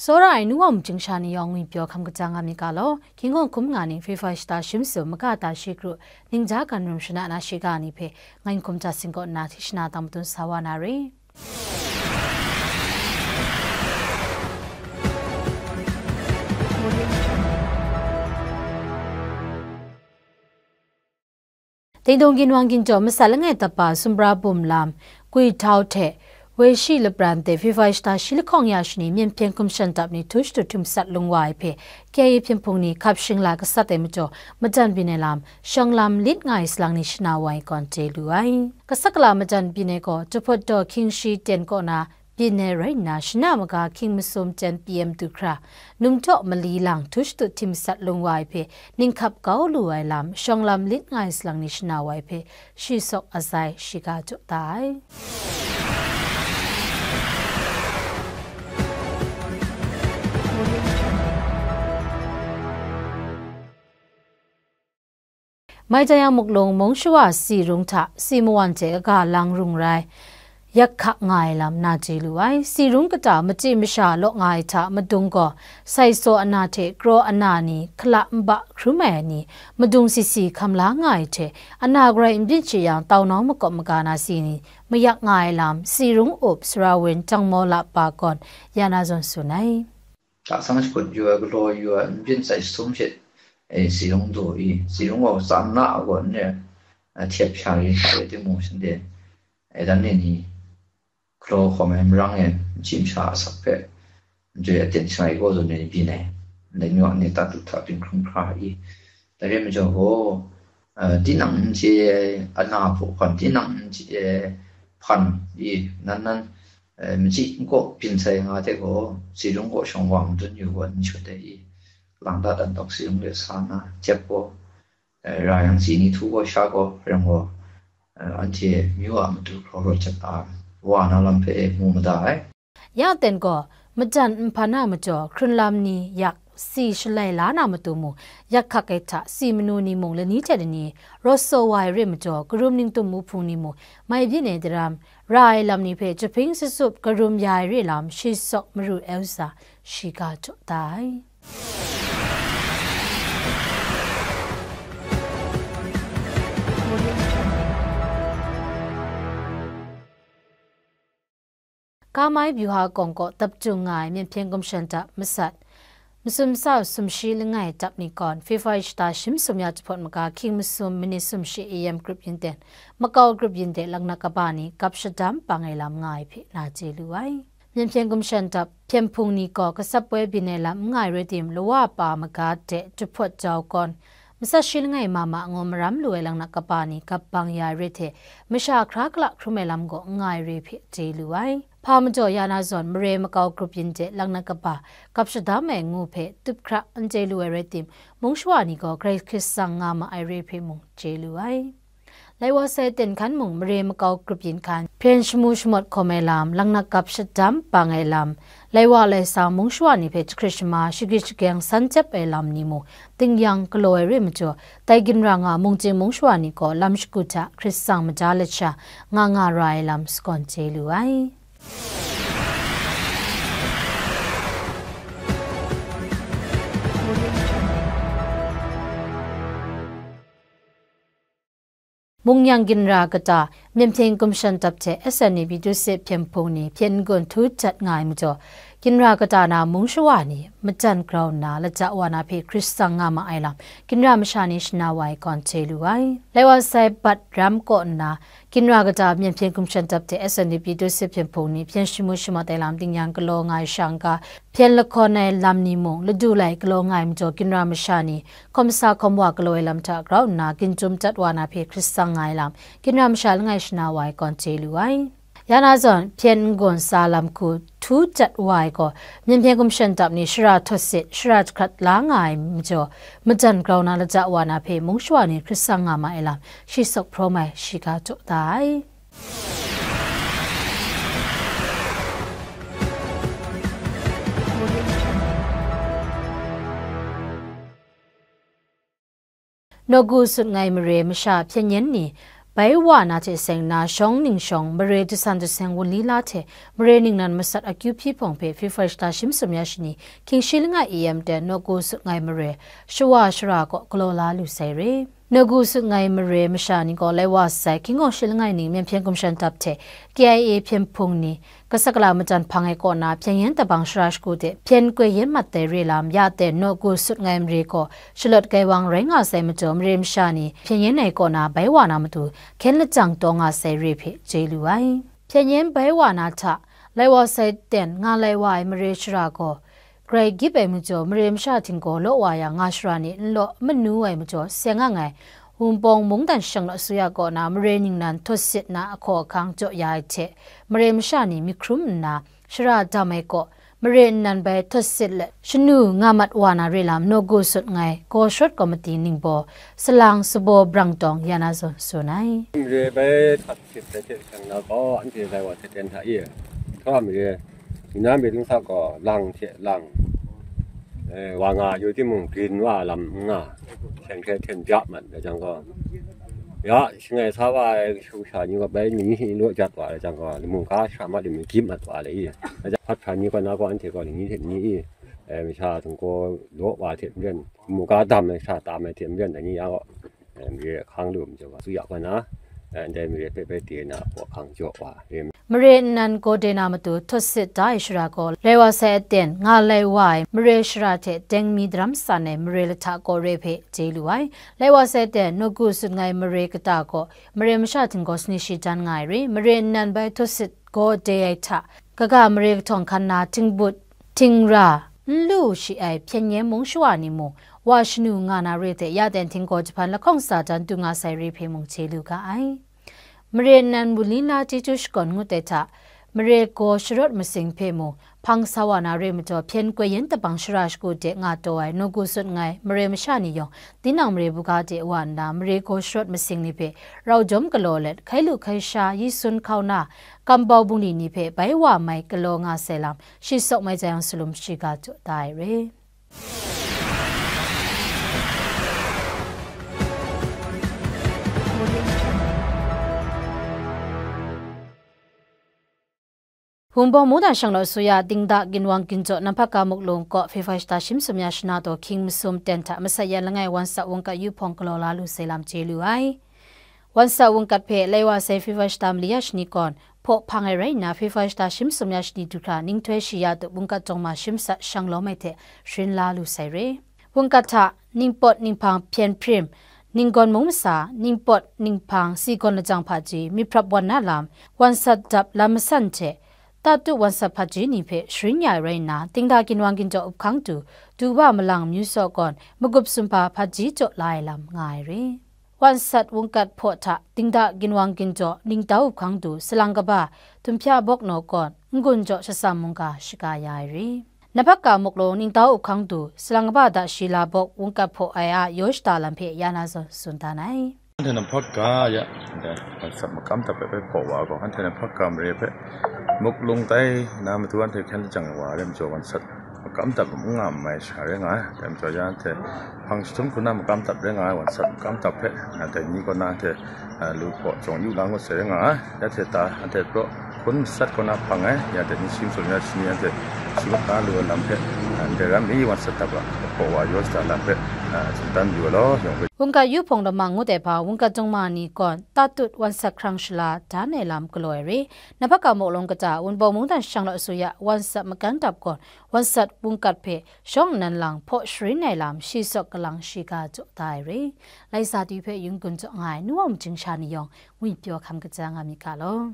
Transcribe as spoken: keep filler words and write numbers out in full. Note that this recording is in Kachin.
Tsawra ai nu wa mung chying sha ni yawng ngwi pyaw hkam kajang nga myit ga law, hkying hkawng hkum nga ni Fairfax shata shi masum maga ta shi kru, ningja gan rum shana na shiga ni hpe, ngai n hkum ja sing kaw nna hti shana dang madun sa wa na re. Dingdung ginwang ginjaw masat langai dapa sumra bum lam, Gwi Htau hte Wei Shi Lapran hte Fairfax shata shi lahkawng ya shani Myen Hpyen Gumshan Dap ni htu shatu hti masat lung wa ai hpe, K I A hpyen hpung ni hkap shingla gasat ai majaw, majan byin ai lam, shawng lam lit nga ai salang ni shana wa ai kawn chye lu ai. Gasat gala majan byin ai gaw, Jahpawt daw hkying shi ten kaw na, byin ai rai nna, shana maga hkying masum jan P M du hkra, num jaw mali lang htu shatu hti masat lung wa ai hpe, ninghkap kau lu ai lam, shawng lam lit nga ai salang ni shana wa ai hpe, shi sawk azai shiga jaw da ai. Maitayang Muklung mung shawa si rung hta si mawan hte kaga lang rung rai, yak hkak nga ai lam na chye lu ai. Si rung kata machyi masha law nga ai hta madung gaw, sai saw ana hte kraw ana ni, hkala nba hkrum ai ni, madung si si hkam la nga ai hte, ana garai n byin shi yang, taunawng makawp maga na si ni, mayak nga ai lam, si rung up sara wen jangmaw lap pa gawn, ya na zawn tsun ai. Hta sang shakut yu ai, galaw yu ai, n byin sai sum she, e, si rung du i, si rung gaw tsan na a gaw n re, a, htyep sha ri hta rai timung, shanhte, e, dan ni ni, galaw hkawm ai marang e, machyi masha asak hpe, n joi aten shangai gaw zawn e byin ai, ndai nu a ni tat du hta byin hkrum hkra i, dai re majaw gaw, a, tinang n chye ai, ana hpaw hkan tinang n chye ai hpan i, nan nan, e, machyi n kaw byin sai nga hte gaw, si rung gaw shawng wa madun yu gaw n shut ai i, lang dat dan tawk si rung de sa na, jep gaw, e, ra yang si ni htu gaw sha gaw, rai gaw, e, anhte myu a matu hkraw rawt jat a, wa na lam hpe mu mada ai. Ya ten gaw, majan nhpan a majaw, hkrun lam ni yak si shalai la na matu mung, yak hkak ai hta si manu ni mung lani hte lani, rawt saw wa ai re majaw, karum ningtum wuhpung ni mung, mai byin ai daram, ra ai lam ni hpe jahpring sasup karum ya ai re lam, shi sawk maru ai usa, shiga jaw da ai. Kamai Byuha kawng kaw dap jung nga ai Myen Hpyen Gumshan Dap masat, masum sa sumshi langai dap ni gawn, Fairfax shata shi masum ya jahpawt maga hkying masum minit sumshi A M grup yin ten, makau grup yin de laknak kaba ni gap shadam bang ai lam nga ai hpe na chye lu ai. Myen Hpyen Gumshan Dap hpyen hpung ni gaw gasat poi byin ai lam n nga ai rai tim, lawa pa maga de jahpawt jau gawn, masat shi langai ma ma ngu maram lu ai laknak kaba ni gap bang ya ai re hte, masha hkra kala hkrum ai lam gaw n nga ai re hpe chye lu ai. Hpa majaw ya na zawn, mare makau grup yin de laknak kaba gap shadam ai ngu hpe tup hkra n chye lu ai rai tim, mung shawa ni gaw grai hkrit tsang nga ma ai re hpe mung chye lu ai. Lai wa sai ten hkan mung, mare makau grup yin hkan, hpyen shamu shamawt hkawm ai lam, laknak gap shadam bang ai lam, lai wa lai sang mung shawa ni hpe jahkrit shama, shagrit shageng san jep ai lam ni mung, tingyan galaw ai re majaw, dai ginra nga mungchying mung shawa ni gaw lam shagu hta hkrit tsang maja lat sha nga nga ra ai lam sagawn chye lu ai. Mungyan ginra kata, Myen Hpyen Gumshan Dap hte S N A B Tusit hpyen hpung ni hpyen n-gun htu dat nga ai majaw, ginra kata na mung shawa ni majan grau nna lata wa na hpe hkrit tsang nga ma ai lam, ginra masha ni shana wa ai kawn chye lu ai. Lai wa sai bat ram kaw nna, ginra kata Myen Hpyen Gumshan Dap hte S N A B Tusit hpyen hpung ni hpyen shamu shamawt ai lam tingyan galaw nga ai shang ga, hpyen lahkawn ai lam ni mung ladu lai galaw nga ai majaw, ginra masha ni hkawm sa hkawm wa galaw ai lam hta grau nna, ginchyum dat wa na hpe hkrit tsang nga ai lam, ginra masha langai shana wa ai kawn chye lu ai. Ya na zawn, hpyen n-gun sa lam hku htu dat wa ai gaw, Myen Hpyen Gumshan Dap ni shara htawt sit, shara jahkrat la nga ai majaw, majan grau na lata wa na hpe mung shawa ni hkrit tsang nga ma ai lam, shi sawk hprawm ai shiga jaw da ai. Nawku sut ngai mare masha hpyen yen ni, bai wa na hte seng nna, shawng ning shawng, mare jasan jaseng wunli la hte mare ningnan masat akyu hpyi hpawng hpe FIFA shata shi masum ya shani, hkying shi langai E M ten nawku sut ngai mare, shawa shara kaw galaw la lu sai re. Nawku sut ngai mare masha ni gaw lai wa sai, hkying hkawng shi langai ning, Myen hpyen gumshan dap hte K I A hpyen hpung ni, Kasakala matan hpang ai kaw na, hpyen yen tabang shara shagu de hpyen koi yen mat dai re lam, ya ten nawku sut ngai mare gaw shalawt gaiwang rai nga sai majaw, mare masha ni hpyen yen ai kaw na bai wa na matu, hkyen lajang taw nga sai re hpe chye lu ai. Hpyen yen bai wa na hta, lai wa sai ten nga lai wa ai mare shara gaw, grai gyip ai majaw, mare masha htinggaw law wa yang, nga shara ni n law n manu ai majaw, seng nga ai Wunpawng mungdan shang law suya kaw na mare ningnan htaw sit na ahkaw ahkang jaw ya ai hte, mare masha ni myit hkrum nna shara dam ai kaw, mare nnan bai htaw sit let shanu nga mat wa na re lam, nawku sut ngai gaw sharawt kawmati ningbaw, salang sabaw brang tawng ya na zawn tsun ai. Mare bai htaw sit ai hte shang na gaw, anhte lai wa hte ten hta e, hkra mare, Yu na myit ningsa gaw lang hte lang, eh, wa nga yu timung, grin wa lam n nga, seng hkrai hten bya mat ai jang gaw, ya, shangai sa wa ai shu sha ni gaw bai ni ni law jat wa ai jang gaw, lamu ga sha mat lu mi gyip mat wa le i, hpat hpran ni gaw na gaw, anhte gaw ni ni hte ni i, eh, masha htinggaw law wa hte maren, lamu ga dam ai sha tam ai hte maren, dai ni ya gaw, eh, mare hkang lu majaw wa, tsu ya gaw na, eh, ndai mare hpe bai de na, hkaw hkang jaw wa, re Mare nnan gaw de na matu htaw sit da ai shara gaw, lai wa sai aten nga lai wa ai mare shara hte deng mi daram san ai mare lahta gaw re hpe chye lu ai. Lai wa sai aten nawku sut ngai mare kata gaw, mare masha htinggaw sani shi dan nga ai re, mare nnan bai htaw sit gaw de ai hta, kaga mare kahtawng hkan na htingbut, htingra, n lu shi ai hpyen yen mung shawa ni mung, wa shanu nga na re hte ya ten htinggaw jahpan lahkawng sa dan du nga sai re hpe mung chye lu ga ai. Mare nnan wunli la chyeju shakawn ngut ai hta, mare gaw sharawt masing hpe mung, hpang sa wa na re majaw, hpyen koi yen tabang shara shagu de nga taw ai nawku sut ngai mare masha ni yawng, tinang mare buga de wa nna, mare gaw sharawt masing ni hpe rau jawm galaw let, hkai lu hkai sha, yi sun hkau na, kambau bungli ni hpe bai wa mai galaw nga sai lam, shi sawk mai jang salum shiga jaw da ai re. Wunpawng mungdan shang law suya, dingda ginwang ginjaw, Namhpaka muklung kaw FIFA shata shi masum ya shana taw hkying masum ten hta masat yan langai wan sat wungkat yu hpawng galaw la lu sai lam chye lu ai. Wan sat wungkat hpe lai wa sai FIFA shata mali ya shani kawn hpaw hpang ai rai nna, FIFA shata shi masum ya shani du hkra ninghtoi shi ya tup wungkat jawng ma shi masat shang lawm ai hte sharin la lu sai re. Wungkat hta ningpawt ninghpang hpyen hprim, ninggawn mung masa, ningpawt ninghpang si gawn lajang hpaji, myit hprap wan na lam, wan sat dap lam masan hte, tatu wan sat hpaji ni hpe sharin ya ai rai nna, dingda ginwang ginjaw up hkang du, du wa malang myu saw gawn, magup sumhpa hpaji jaw la ai lam nga ai re. Wan sat wungkat hpaw hta dingda ginwang ginjaw ningtau up hkang du, salang kaba, Tumhpya Bawk Naw kawn, n-gun jaw shasam mungga shaga ya ai re. Namhpaka muklung ningtau up hkang du, salang kaba da shi la bawk wungkat hpaw ai a yaw shada lam hpe ya na zawn tsun dan ai. Anhte Namhpaka ya, anhte wan sat makam dap hpe bai hpaw wa gaw, anhte Namhpaka mare hpe muklung tai na matu anhte hkyen lajang wa ai rai majaw, wan sat makam dap n nga mai sha rai nga ai. Dai majaw ya anhte hpang jahtum hku na makam dap rai nga ai, wan sat makam dap hpe, a, dai ni kaw na anhte, a, lu hpaw jawng yu la ngut sai rai nga ai. Ya hte ta anhte raw hkun masat kaw na hpang ai, ya dai ni shi masum ya shani anhte shi mat na lu ai lam hpe, a, ndai ram i wan sat dap a, hpaw wa yaw shada lam hpe, a, tsun dan yu ai law, yawng hpe. Wungkat yu hpawng lamang ngut ai hpa, wungkat jawng ma ni kawn, tatut wan sat hkrang shala dan ai lam galaw ai re. Namhpaka muklung kata, Wunpawng mungdan shang law suya, wan sat makan dap gawn, wan sat wungkat hpe shawng nnan lang hpaw sharin ai lam shi sawk kalang shiga jaw da ai re. Lai sa du hpe yun-gun jaw nga ai nu wa majing sha ni yawng, ngwi pyaw hkam kaja nga myit ga law.